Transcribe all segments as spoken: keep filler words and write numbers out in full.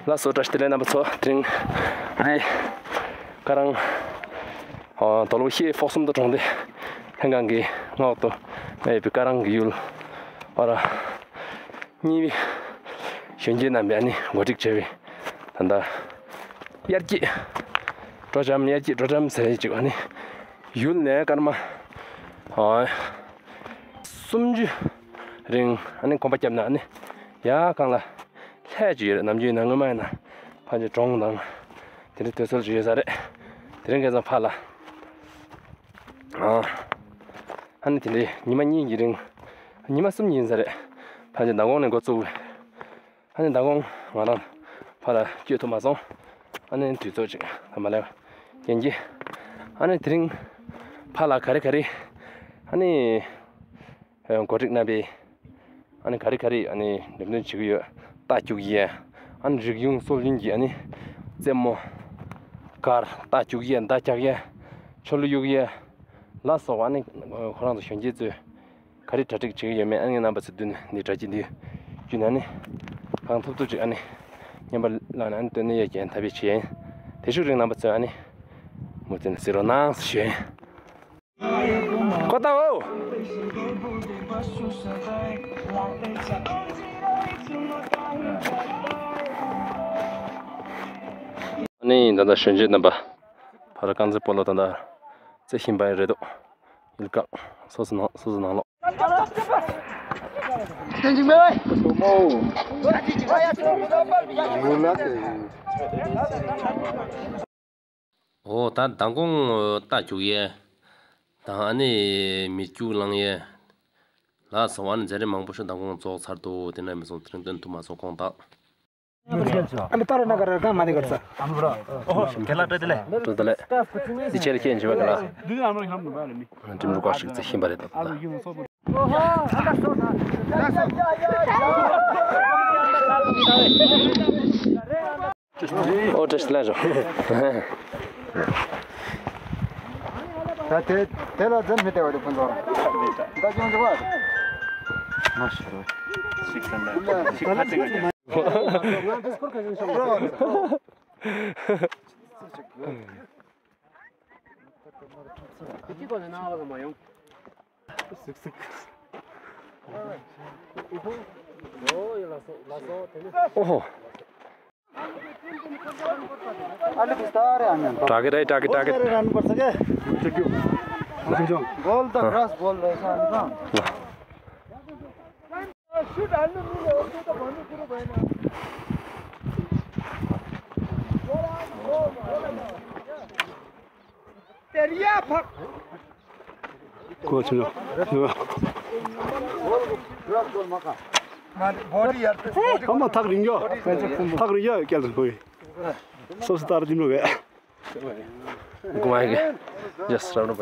ལགས་སོ། བཀྲ་ཤིས་བདེ་ལེགས་རྣམ་པ་ཚོ། དེ་རིང་ཨ་ནི་ཀ་རང་ཨ་དོལ་པོ་ཤེ་ཕོག་སུམ་མདོ་གྲོང་སྡེ་ལྷན་ཁང་གི་མངའ་འོག་ཏུ་ཡོད་པའི་ཀ་རང་གི་ཡུལ་ཨ་ར་གཉིས་པའི་གཞོན་སྐྱེས་རྣམ་པས་ཨ་ནི་གོ་སྒྲིག་བྱས་པའི་ད་ལྟ་དབྱར་སྐྱིད་སྤྲོ་འཆམ། དབྱར་སྐྱིད་སྤྲོ་འཆམ་ཟེར་ཡས་ཅིག་ཨ་ནི་ཡུལ་ནས་སྐར་མ་ཨ་སུམ་ཅུ་རིང་ཨ་ནི་གོམ་པ་བརྒྱབ་ན་ཨ་ནི་ཡར་སྒང་ལ་ལྷས་ཅིག་ཡོད་རེད། ནམ་རྒྱུན་ཡིན་ན་སྔོན་མ་ཡིན་ན་ཕལ་ཆེར་གྲོང་དང་དེ་འདྲའི་དུས་ཚོད་ཅིག་ཡོད་ས་རེད། དེ་རིང་ཁ་སང་ཕར་ལ་ཨ་ཨ་ནི་དེ་འདྲའི་ཉི་མ་གཉིས་ཀྱི་རིང་ཉི་མ་གསུམ་ཡིན་ས་རེད། ཕལ་ཆེར་མདང་དགོང་ནས་འགོ་བཙུགས། ཨ་ནི་མདང་དགོང་ང་རང་ཕར་ལ་བསྐྱོད་ཐུབ་མ་སོང་། ཨ་ནི་དུས་ཚོད་ཅིག་ད་མ་ལེགས་པ་རྐྱེན་གྱིས། ཨ་ནི་དེ་རིང་ཕར་ལ་ག་རེ་ག་རེ་ཨ་ནི་ཨ་གོ་སྒྲིག་གནང་བའི་ཨ་ནི་ག་རེ་ག་རེ་ཨ་ནི་འགྲེམས་སྟོན་བྱེད་ཀྱི་ཡོད། རྟ་རྒྱུག་ཡས། ཨ་ནི་རིག་གཞུང་སྲོལ་རྒྱུན་གྱི་ཨ་ནི་རྩེད་མོ་གར། རྟ་རྒྱུག་ཡས། མདའ་རྒྱག་ཡས། ཆོ་ལོ་གཡུག་ཡས་ལ་སོགས་པ། ཨ་ནི་ཁོ་རང་ཚོ་གཞོན་སྐྱེས་ཚོས་ག་རེ་གྲ་སྒྲིག་བྱེད་ཀྱི་ཡོད་མེད་ཨ་ནི་རྣམ་པ་ཚོས་མདུན་ནས་འདི་དྲ་རྒྱ་འདི་བརྒྱུད་ནས་ཨ་ནི་གང་ཐུབ་ཐུབ་ཅིག་ཨ་ནི་བརྙན་པར་བླངས་ནས་ཨ་ནི་སྟོན་ནི་ཡས་ཀྱི་ཐབས་ཤེས་བྱེད་ཡིན། དེ་ཤུགས་རིང་རྣམ་པ་ཚོས་ཨ་ནི་མུ་མཐུད་ནས་གཟིགས་རོགས་གནང་ཞུ་ཡིན། ཁོ་ཐག་འོ། ཨ་ནི་ད་ལྟ་གཞོན་སྐྱེས་རྣམ་པ་ཕར་རྐང་རྩེད་སྤོ་ལོ་ད་ལྟ་རྩེ་བཞིན་པ་རེད་འདུག་ཡུལ་ཁག་སོ་སོ་ནང་སོ་སོ་ནང་ལོགས། འོ་ད་མདང་དགོང་རྟ་རྒྱུག་ཡས་དང་ཨ་ནི་མི་རྒྱུག་ལང་ཡས་ལ་སོགས་པ་ཨ་ནི་མཛད་རིམ་མང་པོ་ཞིག་མདང་དགོང་རྫོགས་ཚར་འདུག་དེ་ནས་མི་སོང་དེ་རིང་སྟོན་ཐུབ་མ་སོང་དགོངས་དག་ཨ་ནི་ད་རུང་ན་ག་ར་གང་མ་ནི་གར་ས། ཨོ་དེ་ལ་དེ་ལ་དེ་ལ་དེ་ཆེར་ཁྱེད་འཇིགས་པ་ག་ལ་འགྲིམ་རུ་ཀ་ཞིག་ཚེ་ཤིན་པ་རེད་ད། ཨོ་བཀྲ་ཤིས་བདེ་ལེགས་ཞུ། ད་དེ་དེ་ལ་འཛེམ་མི་སྟེར་བ་དེ་ཕུན་ཚོགས་རང་ད་ཅུང་ཅུང་བ་མ་ཤི་རོ། ཤིག་ཁ་ཏེ་ང་ཏི་སྐོར་ཁ་ཅན་ཤོང་རོ། ཨོ་ཧོ། Target, target, target. Goal, the grass ball, ऐसा नहीं था। Coach, no. Ama tak ringo. Tak ringo, kya tu koi. Sab se tar din ho gaya. Go ahead. Just round up.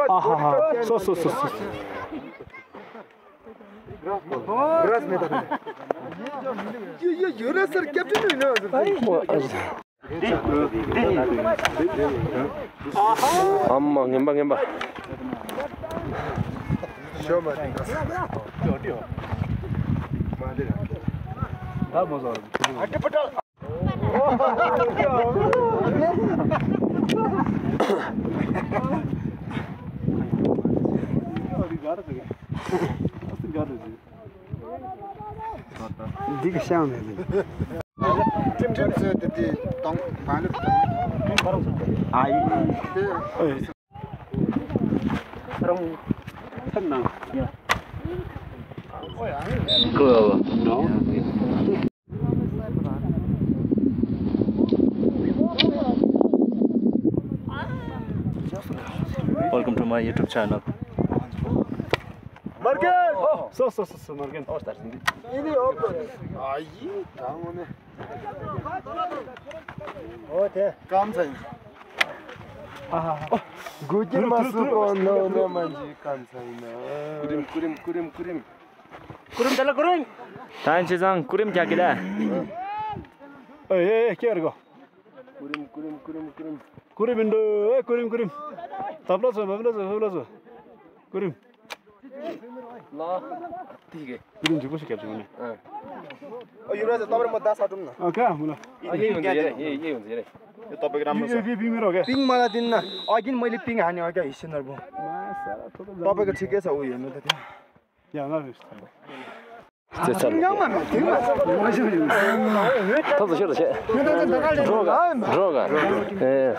Aha, so, so, so, so. Grass में था। ये, ये, ये ना sir, captain है ना sir. Ama, ngemba, ngemba. Dik shang ne. Tim tim se de de tong pa le tong. Ai. Rong. Tan na. Ya. Ko. No. Welcome to my YouTube channel. Margen! Oh, so, so, so, so, Margen. Oh, start. Ini open. Ayi, tangone. Oh, te. Kam sai. Aha. Gujir masu kono ne manji kam sai na. Kurim, kurim, kurim, kurim. Kurim tala kurim. Tan chizang kurim kya kida? Eh, eh, eh, kya ergo? Kurim, kurim, kurim, kurim. Kurim indo, eh, kurim, kurim. Tabla so, tabla so, tabla so. Kurim. ལ། དེ་གི། ཡུ་རུ་འཇིགས་པོ་ཞིག་རྒྱབ་བྱུང་ནས། ཨ། ཨོ་ཡུ་རུ་ཟེར་ཏོ་པར་མོ་ད་ས་ཀྲུམ་ན། ཨ་ཁ་མོ་ལ། ཡེ་ཡེ་ཡོང་ཟེར་རེད། ཡེ་ཡེ་ཡོང་ཟེར་རེད། ཡོ་ཏོ་པིག་རམ་མོ་ས། ཡེ་ཡེ་པིང་མི་རོ་གེ། པིང་མ་ལ་དེ་ན། ཨ་གིན་མོ་ལི་པིང་ཧ་ནི་ཨ་ག་ཡེ་ཤེས་ནར་བོ། ཏོ་པིག་ཁྲིག་གེ་ས་ཨུ་ཡེ་ནོ་ད་དེ། ཡ་ང་རེད། རྩེ་ཚར། ཐབས་སུ་ཤོར་ཆེ། འགྲོ་ག་འགྲོ་ག་ཨེ།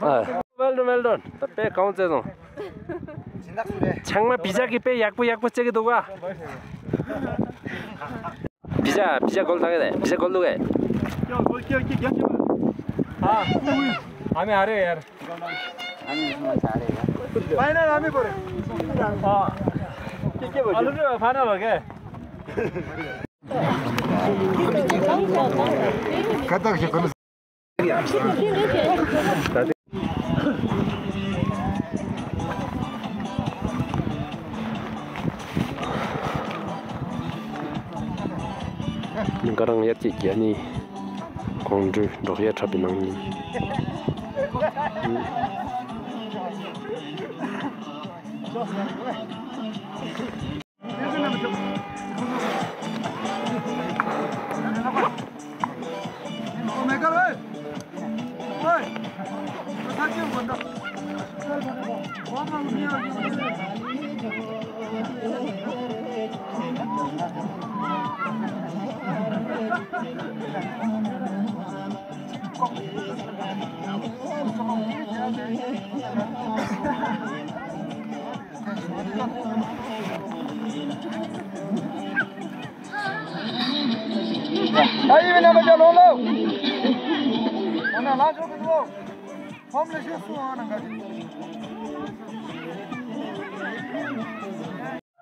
ཨ། Well done, well done. ད་དཔེ་གང་རྩེ་སོང་། ཚང་མ་བི་ཇ་གི་དཔེ་ཡག་པོ་ཡག་པོ་རྩེ་གི་འདུག་ག་བི་ཇ་བི་ཇ་གོལ་ཐག་གི་རེད། བི་ཇ་གོལ་འདུག་གས། ཨ་མི་ཨ་རེ་ཡར། ཕའི་ནལ་ཨ་མི་པོ་རེད། ཨ་ལུ་ཕའི་ནལ་ལ་གས། ཉིན་དཀར་རང་ཡར་སྐྱེད་ཀྱི་ཨ་ནི་ཁོང་ཁྲོ་འབྲོག་ཡ་འཁྲབ་པའི་ནང་ནས།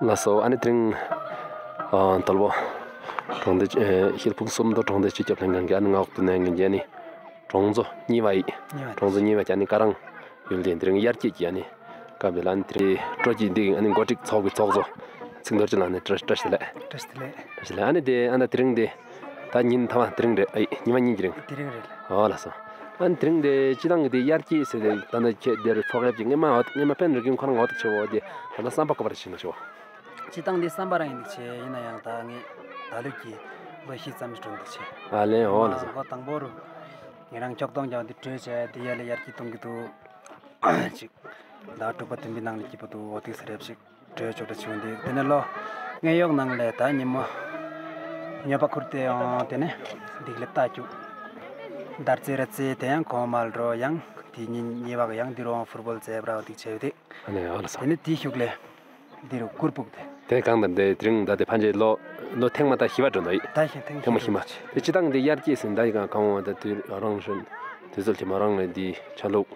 ལགས་སོ། ཨ་ནི་དེ་རིང་ཨ་དོལ་པོ་གྲོང་སྡེ་ཨེ་ཤེལ་ཕུག་སུམ་མདོ་གྲོང་སྡེ་སྤྱི་ཁྱབ་ལྷན་ཁང་གི་ཨ་ནི་མངའ་འོག་ཏུ་གནས་མཁན་གྱི་ཨ་ནི་གྲོང་ཚོ་གཉིས་པ་ཡི། གྲོང་ཚོ་གཉིས་པ་གི་ཨ་ནི་ཀ་རང་ཡུལ་ལྡན་དེ་རིང་ཡར་སྐྱེད་ཀྱི་ཨ་ནི་སྐབས་ལ་ཨ་ནི་དེ་རིང་སྤྲོ་སྐྱིད་འདི་ཨ་ནི་འགོ་ཁྲིད་ཚོགས་པའི་ཚོགས་གཙོ་ཚེ་རིང་རྡོ་རྗེ་ལགས་ནས་བཀྲ་བཀྲ་ཤིས་བདེ་ལེགས། བཀྲ་ཤིས་བདེ་ལེགས། བཀྲ་ཤིས་བདེ་ལེགས། ཨ་ནི་དེ་ཨ་ནི་དེ་རིང་དེ་ད་ཉིན་མཐའ་མ་དེ་རིང་རེད། ཨེ་ཉི་མ་གཉིས་ཀྱི་རིང་། དེ་རིང་རེད། ཨོ་ལགས་སོ། ཨ་ནི་དེ་རིང་དེ་སྤྱིར་བཏང་གི་དེ་ཡར་སྐྱེད་ཟེར་ཏེ་ད་ནི་ཁྱེད་དེར་ཚོགས་ཡབ་ཀྱི་སྔོན་མ་འོ་སྔོན་མ་ཕན་རེ་གིན་ཁོ་རང་འོ་ཐུག་ཆེ་བོ་དེ་ད་ལྟ་བསམ་པ་ག་པར་ཕྱིན་ནོ་ཆེ་བོ། སྤྱིར་བཏང་འདི་བསམ་པ་རང་ཡིན་འདུག་ཆེ། ཡིན་ན་ཡང་ད་ངས་ད་ལོ་གི་ལོ་བཞི་ཙམ་ཞིག་འགྲོ་འདུག་ཆེ། ཨ་ལེ་ཨོ་ལགས་སོ། འགོ་དང་པོ་རུ་ངེད་རང་ཁྱོག་གཏོང་རྒྱག་འདི་གྲོས་བྱས་དེ་ཡར་ལ་ཡར་སྐྱེད་གཏོང་གི་འདུག་ཅིག་ཟླ་དྲུག་པ་བདུན་པའི་ནང་ལ་སྐྱིད་པོ་འདུག་འོ་ཐུག་ས་རེབ་ཞིག་གྲོས་ཆོག་འདྲ་བྱུང་འདུག་དེ་ནས་ལོ་ངས་གཡོག་ནང་ལས་ད་ཉིན་མོ་ཉོ་པ་ཁུར་ཏེ་ཡོང་དེ་ནས་འདི་ལ་རྟ་རྒྱུག་དར་རྩེ་ར་རྩེ་དེ་ཡང་གོང་མལ་འགྲོ་ཡང་དེ་ཉིན་ཉི་བག་ཡང་འདི་རུ་ཕུར་བོལ་རྩེ་བྲ་འོ་ཐུག་བྱས་ཏེ། ཨ་ནི་ཨོ་ལགས་སོ། དེ་ནས་དེའི་གཞུག་ལས་འདི་རུ་གུར་ཕུབ་སྟེ། དེ་གང་ལྟར་འདི་དེ་རིང་ད་དེ་ཕན་ཆད་ལོ་ལོ་ཐེངས་མ་ད་བཞི་པ་འགྲོ་འདུག་ཨེ། ད་བཞི་ཐེངས་ཐེངས་མ་བཞི་མ། བཞི་པ། དེ་སྤྱིར་བཏང་འདི་ཡར་སྐྱེད་ཟིན་ད་ཡི་གང་གང་བ་ད་དུས་རང་བཞིན་དུས་ཚོད་ཐིམ་རང་ལས་འདི་ཆ་ལུགས་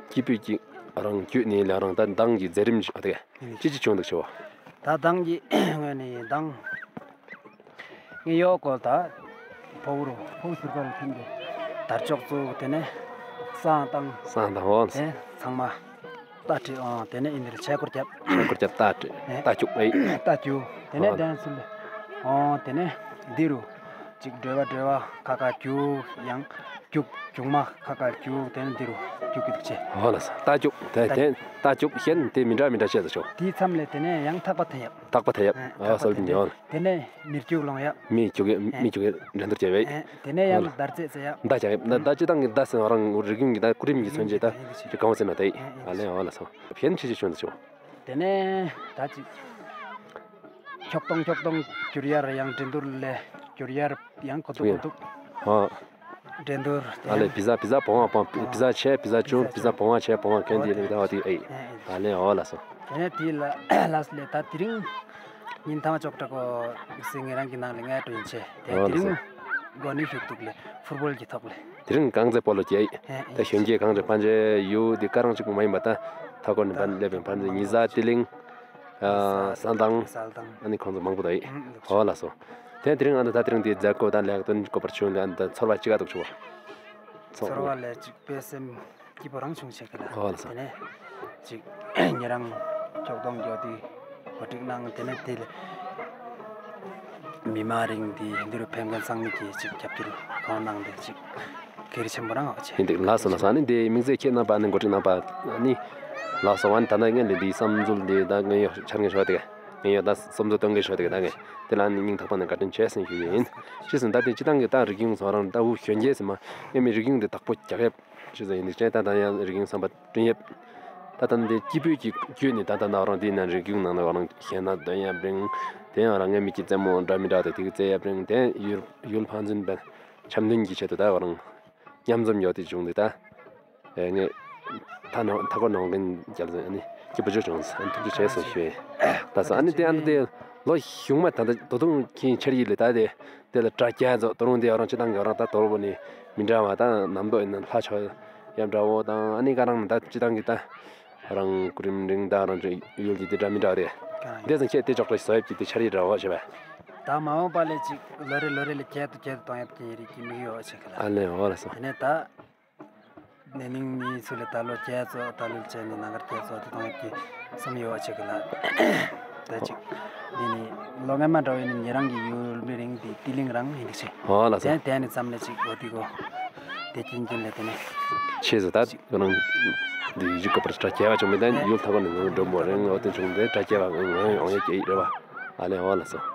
སྐྱིད་པོའི་ཀྱི་རང་རྒྱུད་ནས་ལས་རང་ད་མདང་གི་མཛད་རིམ་ཞིག་ཨ་དེ་ཅི་ཅི་བྱུང་འདུག་ཆེ་བ། ད་མདང་གི་ངོས་ནས་མདང་ངས་གཡོག་སྐོར་ད་ཕོ་བོ་རུ་ཕོ་བོ་ཟུར་པ་རུ་ཐིམ་སྟེ་དར་ལྕོག་བཙུགས་དེ་ནས་བསང་བཏང་། བསང་བཏང་འོ། དེ་ཚང་མ་རྟ་ཁྲིད་འོང་། དེ་ནས་ཨིན་དེར་ཆས་སྐོར་རྒྱབ། ཆས་སྐོར་རྒྱབ་རྟ་ཁྲིད། ཨེ། རྟ་རྒྱུག་ཨེ། རྟ་རྒྱུག་དེ་ནས་འོ་དེ་ཚུར་ལས་འོང་། དེ་ནས་འདི་རུ་ཅིག་འགྲོ་བ་འགྲོ་བ་ཁ་ཁ་རྒྱུག་ཡང་རྒྱུག་རྒྱུག་མ་ཁ་ཁ་རྒྱུག་དེ་ནས་འདི་རུ་རྒྱུག་གི་འདུག་ཆེ། འོ་ལགས་སོ། རྟ་རྒྱུག་དེ་དེ་རྟ་རྒྱུག་གཞན་དེ་མི་འདྲ་མི་འདྲ་བྱས་ཏེ་ཤོག་དེའི་མཚམས་ལས་དེ་ནས་ཡང་ཐག་པ་འཐེན་ཡག་ཐག་པ་འཐེན་ཡག་ཨེ། ཨ་ཐག་པ་སོ་འཐེན་ཡག་དེ་ནས་མི་རྒྱུག་ལོང་ཡག་མི་རྒྱུག་ཡག་ཨེ། མི་རྒྱུག་ཡག་འགྲན་བསྡུར་བྱས་པས། ཨེ། དེ་ནས་ཡང་འོ་ལགས། མདའ་རྩེད་རྩེ་ཡག་མདའ་རྒྱག་ཡག་མདའ་མདའ་སྤྱིར་བཏང་གི་མདའ་ཟེར་བ་རང་རིག་གཞུང་གི་མདའ་སྐུ་རིམ་གྱི་མཚོན་བྱེད་དང་ཨེ། ཅིག་གང་བ་ཟེར་ན་དེ་ཨེ། ཨ་ལེ་འོ་ལགས་སོ། ཕན་ཆེ་ཆེ་བྱུང་འདུག་ཆེ། དེ་ནས་ད་ཅིག་ཁྱོག་གཏོང་ཁྱོག་གཏོང་འགྱུར་ཡར་ཡང་འགྲན་བསྡུར་ལས་འགྱུར་ཡར་ཡང་གོ་ཐུབ་གོ་ཐུབ། ཨ། འགྲན་བསྡུར་དེ་ཨ་ལེ་བི་ཟ་བི་ཟ་བོང་བ་བོང་བི་ཟ་ཆེ་བི་ཟ་ཆུང་བི་ཟ་བོང་བ་ཆེ་བོང་བ་གན་དེ་ལེ་ད་བ་དེ་ཨེ། ཨ་ལེ་འོ་ལགས་སོ། དེ་ནས་དེ་ལ་ལགས་ལས་ད་དེ་རིང་ཉིན་ཐ་མ་ཅོག་ཁྲ་གོ་སི་ངེད་རང་གི་ནང་ལས་ངའི་ཀྲུང་ཆེ་དེ་འོ་དེ་ལགས་སོ། རིང་གོ་ནི་ཞུ་གཏུག་ལས་ཕུར་བོལ་གྱི་ཐོག་ལས། དེ་རིང་རྐང་རྩེད་སྤོ་ལོ་རྒྱག་ཨེ། ད་གཞོན་སྐྱེས་རྐང་རྩེད་ཕན་ཆད་ཡོད་དེ་ཀ་རང་གཅིག་པུ་མ་ཡིན་པ་ད་མཐའ་འཁོར་ནས་ཕན་སླེབས་པའི་ཕན་ཆད་ཉི་ཟ་ཏི་ལིང་། ཨ་བསང་བཏང་། བསང་བཏང་། ཨ་ནི་ཁོང་ཚོ་མང་པོ་འདུག་ཨེ། ཨུམ། འོ་ལགས་སོ། དེ་དེ་རིང་ཨ་ནི་ད་དེ་རིང་དེ་མཛད་སྒོ་དང་ལས་དོན་གོ་པར་བྱུང་ལས་ཨ་ནི་ད་ཚོར་བ་ཅི་ག་འདུག་ཆེ་བ། ཚོར་བ་ལས་ཅིག་དཔེ་སེམས་སྐྱིད་པོ་རང་བྱུང་ཆེ་གི་ལ། འོ་ལགས་སོ། དེ་ནས་ཅིག་ཉེ་རང་ཁྱོག་གཏོང་རྒྱོ་དེ་གོ་སྒྲིག་གནང་། དེ་ནས་དེ་ལས་མི་མང་རིང་དེ་འདི་རུ་ཕེབས་མཁན་ཚང་མས་ཀྱིས་ཅིག་རྒྱབ་སྐྱོར་གང་གནང་དེ་ཅིག་གལ་ཆེན་པོ་རང་ཨ་ཆེ། ཡིན་འདུག་ལགས་སོ་ལགས་སོ། ཨ་ནི་དེ་དམིགས་བསལ་ཁྱེད་རྣམ་པ་ཨ་ནི་གོ་སྒྲིག་གནང་པ་ཨ་ནི་ ལགས་སོ། ཨ་ནི་ད་ལྟ་ངས་འདི་འདི་བསམ་ཚུལ་འདི་ད་ངས་ཡོ་འཆར་མཁན་ཞུ་བ་དེ་ག་ངས་ཡོ་ད་བསམ་ཚུལ་སྟོན་མཁན་ཞུ་བ་དེ་ག་ད་ངས་དེ་ལ་ནི་སྙིང་ཐག་པ་ནས་བཀའ་དྲིན་ཆེ་ཟེར་ཞུ་ཡིན། ཅི་ཟེར་ན་ད་དེ་སྤྱིར་བཏང་གི་ད་རིག་གཞུང་སོགས་རང་ད་འུ་གཞོན་སྐྱེས་ཟེར་མ་ངས་མི་རིག་གཞུང་འདི་བདག་པོ་རྒྱག་ཡབ་ཞུ་ཟེར་ཡིན། འདི་ཅན་ད་ད་ཡང་རིག་གཞུང་བསམ་པ་བསྐྲུན་ཡབ། ད་ད་འདི་སྐྱིད་པོའི་གི་བརྒྱུད་ནས་ད་ད་ན་རང་འདི་ན་རིག་གཞུང་ནང་ན་རང་ཤེས་ན་འདོན་ཡབ་རིང་། དེ་ཡང་རང་ངས་མི་གི་རྩེད་མོ་འདྲ་མི་འདྲ་དེ་དེ་གི་རྩེ་ཡབ་རིང་། དེ་ཡུལ་ཡུལ་ཕན་ཚུན་བན་འཆམ་མཐུན་གྱི་ཆེད་དུ་ད་རང་མཉམ་འཛོམས་ཡོད་དེ་བྱུང་འདི་ད། ཨེ་ངས་ད་ནང་ད་གོ་ནང་གིན་རྒྱལ་ཟེར་ཨ་ནི་སྐྱིད་པོ་ཅོ་བྱུང་ཟེར། ཨ་ནི་ཐུགས་རྗེ་ཆེ་ཟེར་ཞུ་ཡིན། ད་སོ་ཨ་ནི་དེ་ཨ་ནི་དེ་ལོ་གཞུང་མ་ད་ད་ད་དུང་ཁྱིན་ཆར་ཡིན་ལེ། ད་དེ་དེ་ལ་དྲ་རྒྱ་ཚོ་ད་རུང་དེ་ཡང་རང་སྤྱིར་བཏང་གི་རང་ད་དོར་བོ་ནི་མི་འདྲ་བ་ད་ནམ་དུ་ཡིན་ན་ལྷ་ཆོས་ཡབ་འདྲ་བོ་དང་ཨ་ནི་ག་རང་ད་སྤྱིར་བཏང་གི་ད་རང་སྐུ་རིམ་རིང་ད་རང་ཡུལ་གྱི་དེ་འདྲ་མི་འདྲ་བ་རེད། དེ་ཚོ་ཁྱེད་དེ་ཅོག་ལ་བཟོ་ཡབ་ཀྱི་དེ་ཆར་ཡིན་འདྲ་བོ་བྱས་པས། ད་མ་འོངས་པ་ལས་ཅིག་ལོ་རེ་ལོ་རེ་ལ་ཁྱད་དུ་ཁྱད་དུ་གཏོང་ཡབ་ཀྱི་ཡིན་རིགས་ཀྱི་དམིགས་ཡུལ་ཡོད་ཆེ་གི་ལ། ཨ་ལེ་འོ་ལགས་སོ། དེ་ནས་ད། ནེ་ནིང་ནི་ཚུ་ལས་ད་ལོ་ཁྱེད་ཚོ་ད་ལོ་ཁྱེད་ནི་ན་གར་ཁྱེད་ཚོ་དེ་གཏོང་ཡག་གི་བསམ་ཡོད་ཆེ་གི་ལ། ད་ཅིག་འདི་ནི་ལོ་སྔ་མ་འདྲ་བའི་ནི་ཉེ་རང་གི་ཡུལ་མི་རིང་འདི་ཏི་ལིང་རང་ཡིན་གི་ཆེ། ཨོ་ལགས་སོ། དེ་དེ་ནི་ཙམ་ལས་ཅིག་འོ་དེ་གོ་དེ་ཀྱིན་ཀྱིན་ལས་དེ་ནི་ཆེ་ཟེར་ད་ཁོ་རང་འདི་ཡུལ་ག་པར་དྲ་རྒྱ་བ་བྱུང་མི་ད་ཡུལ་ཐ་གོ་ནི་འགྲོ་མོ་རིང་འོ་དེ་བྱུང་དེ་དྲ་རྒྱ་བ་ངོ་ཡོང་ཡག་གི་རེད་བ། ཨ་ལེ་ཨོ་ལགས་སོ།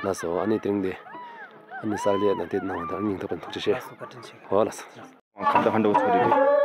ལགས་སོ། ཨ་ནི་དེ་རིང་འདི་ཨ་ནི་གསར་ལས་ན་དེ་ནང་ད་སྙིང་ཐག་པ་ཐུགས་རྗེ་ཆེ། ལགས་སོ། བཀའ་དྲིན་ཆེ། ཨོ་ལགས་སོ། ཁམས་དང་ཧན་དུ་ཚོ་དེ་རེད།